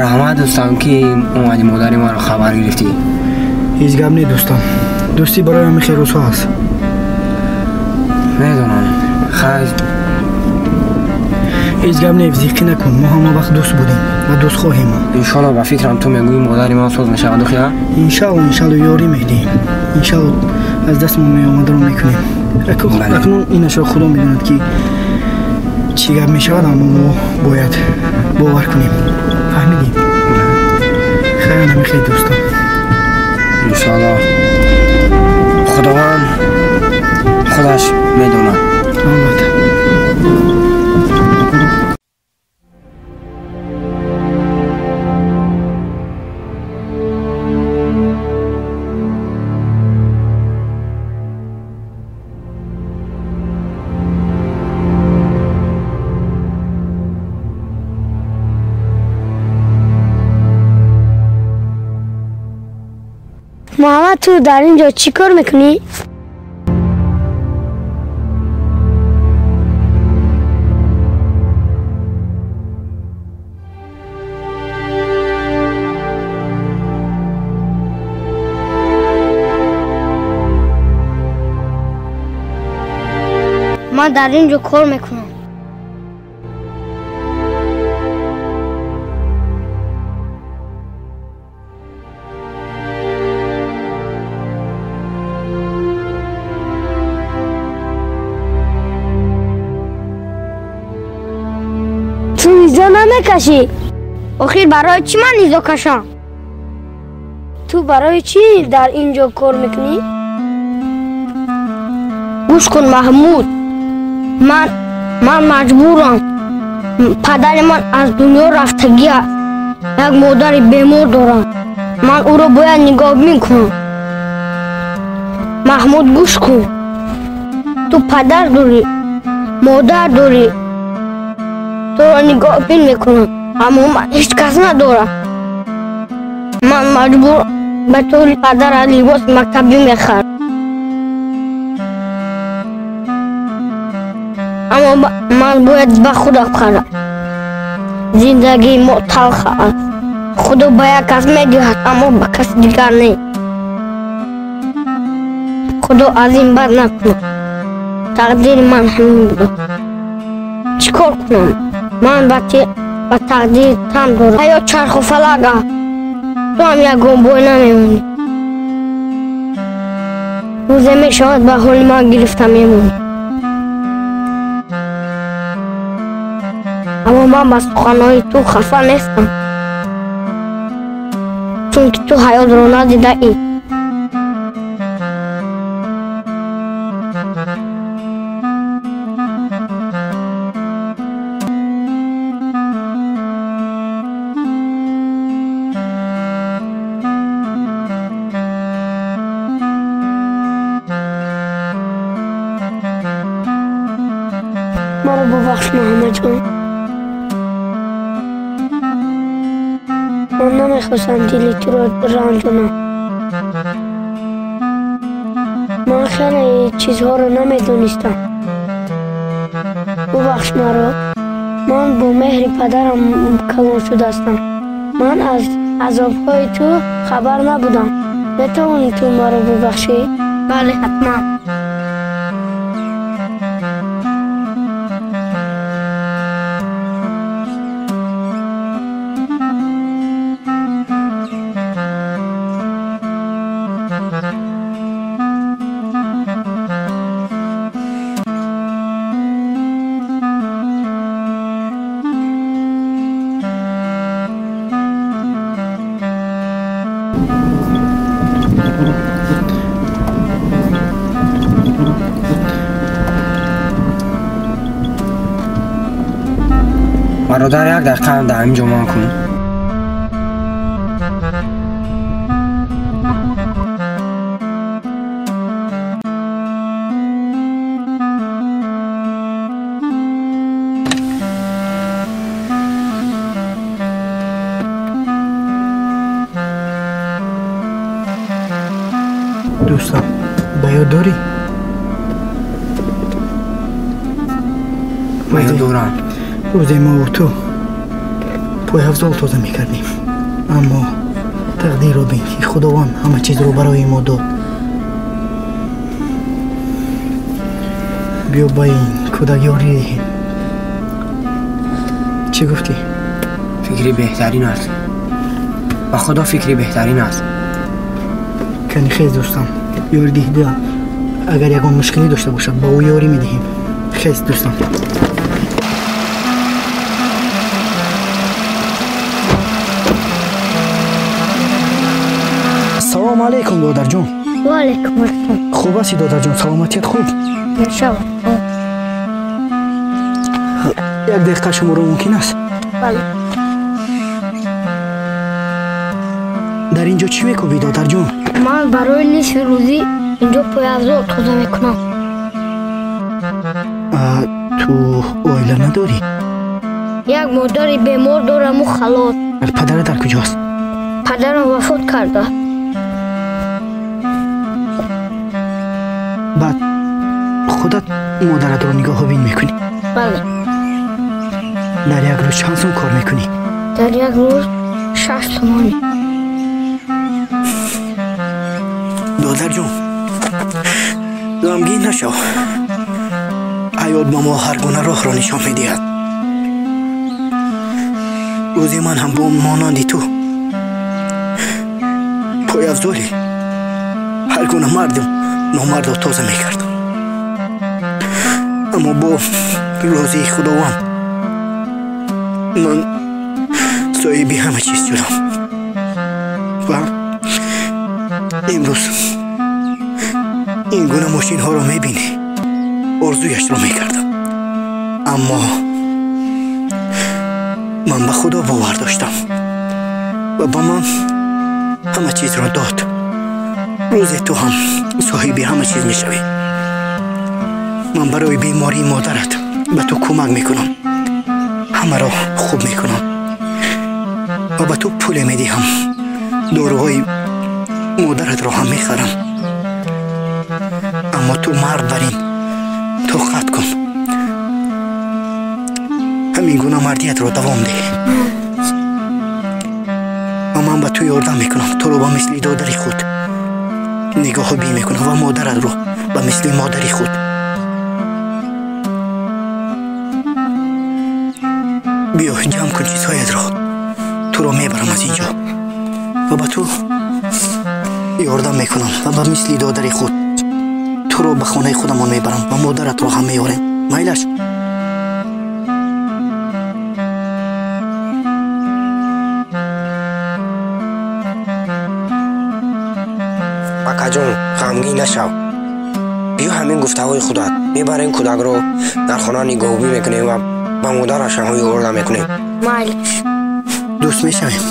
Раҳмат дӯстам, ки омадӣ модари маро хабар гирифтӣ. Ҳеҷ гап не дӯстам. Дӯстӣ барои ҳамин хел рӯзҳо аст. Медонам. Хайр. Ҳеҷ гап не, зиқӣ накун. Мо ҳама вақт дӯст будем ва дӯст хоҳем монд. Иншоалло, ба фикрам ту мегӯӣ модари ман соз мешавад, духия? Иншоалло, иншоалло, ёрӣ медиҳем. Иншоалло аз дастмон меомадаро мекунем. Акнун инашро Худо медонад, ки чӣ гап мешавад, аммо мо бояд бовар кунем. Фаҳмидем? Хайр, намехел дӯстам. Иншоалло Худованд худаш медонад. Албатта. Муҳаммад, ту дар ин ҷо чӣ кор мекунӣ? Ман дар ин ҷо кор мекунам. Ту низо намекашӣ? Охир барои чӣ ман низо кашам? Ту барои чӣ дар ин ҷо кор мекунӣ? Гӯш кун, Маҳмуд. Ман маҷбурам. Падари ман аз дунё рафтагӣ аст. Як модари бемор дорам. Ман ӯро бояд нигоҳбин кунам. Маҳмуд, гӯш кун. Ту падар дорӣ, модар дорӣ. Туро нигоҳбин мекунам, аммо ман ҳеҷ кас надорам. Ман маҷбур ба тури падара либоси мактабӣ мехарам. Аммо ман бояд ба худам харам. Зиндагии мо талх аст. Худо ба як кас медиҳад, аммо ба каси дигар не. Худо аз ин бад накунад. Тақдири ман ҳамин буд. Чӣ кор кунам? Ман ба тақдир тан дорам. Ҳаёт чарху фалак аст. Ту ҳам ягон бой намемонӣ. Рӯзе мешавад ба ҳоли ман гирифта мемонӣ. Аммо ман ба суханҳои ту хафа нестам, чунки ту ҳаётро надидаӣ. Маро бубахш, Муҳаммадҷон. Ман намехостам дили туро ранҷонам. Ман хеле чизҳоро намедонистам. Бубахш маро. Ман бо меҳри падарам калон шудаастам. Ман аз азобҳои ту хабар набудам. Метавонӣ ту маро бубахшӣ? Бале, ҳатман. Бародар, як дақиқа ҳам дар ҳамин ҷо ман кун. Дӯстам, ба ёд дорӣ? Ба ёд дорам. Рӯзе мову ту Пойафзол тоза мекардем. Аммо тақдирро бин ки Худованд ҳама чизро барои мо дод. Биё ба ин кӯдак ёрӣ диҳем. Чӣ гуфтӣ? Фикри беҳтарин аст. Ба Худо фикри беҳтарин аст. Кани хез дӯстам, ёрӣ диҳда. Агар ягон мушкилӣ дошта бошад, ба ӯ ёрӣ медиҳем. Хез дӯстам. Салом алейкум, додарҷон. Ва алейкум ассалом. Хуб ҳастӣ, додарҷон? Саломатият хуб? Иншаллоҳ. Як дақиқа шуморо мумкин аст? Бале. Дар инҷо чӣ мекӯбӣ, додарҷон? Ман барои нисфи рӯзӣ инҷо пойафзол тоза мекунам. Ту оила надорӣ? Як модари бемор дораму халос. Падарат дар куҷост? Падарам вафот карда. Баъд худат модаратро нигоҳубин мекунӣ? Бале. Дар як рӯз чанд сум кор мекунӣ? Дар як рӯз 6 сомонӣ. Додарҷон, ғамгин нашав. Ҳаёт ба мо ҳар гуна роҳро нишон медиҳад. Рӯзе ман ҳам бо монанди ту пойафзоли ҳар гуна мардум номардро тоза мекардам. Аммо бо розии Худованд ман соҳиби ҳама чиз шудам ва имрӯз ин гуна мошинҳоро мебинӣ, орзуяшро мекардам. Аммо ман ба Худо бовар доштам ва ба ман ҳама чизро дод. Рӯзе ту ҳам соҳиби ҳама чиз мешавӣ. Ман барои бемории модарат ба ту кӯмак мекунам, ҳамаро хуб мекунам ва ба ту пуле медиҳам. Доруҳои модаратро ҳам мехарам. Аммо ту мард бар ин тоқат кун. Ҳамин гуна мардиятро давом деҳ ва ман ба ту ёрдам мекунам. Туро ба мисли додари худ нигоҳубин мекунам ва модаратро ба мисли модари худ. Биё, ҷамъ кун чизҳоятро. Туро мебарам аз инҷо ва ба ту ёрдам мекунам ва ба мисли додари худ туро ба хонаи худамон мебарам ва модаратро ҳам меорем. Майлаш? Акаҷон, ғамгин нашав. Биё ҳамин гуфтаҳои худат. Мебарем кӯдакро дар хона нигоҳубин мекунем ва ба модараш ҳам ёрдам мекунем. Майлаш. Дӯст мешавем.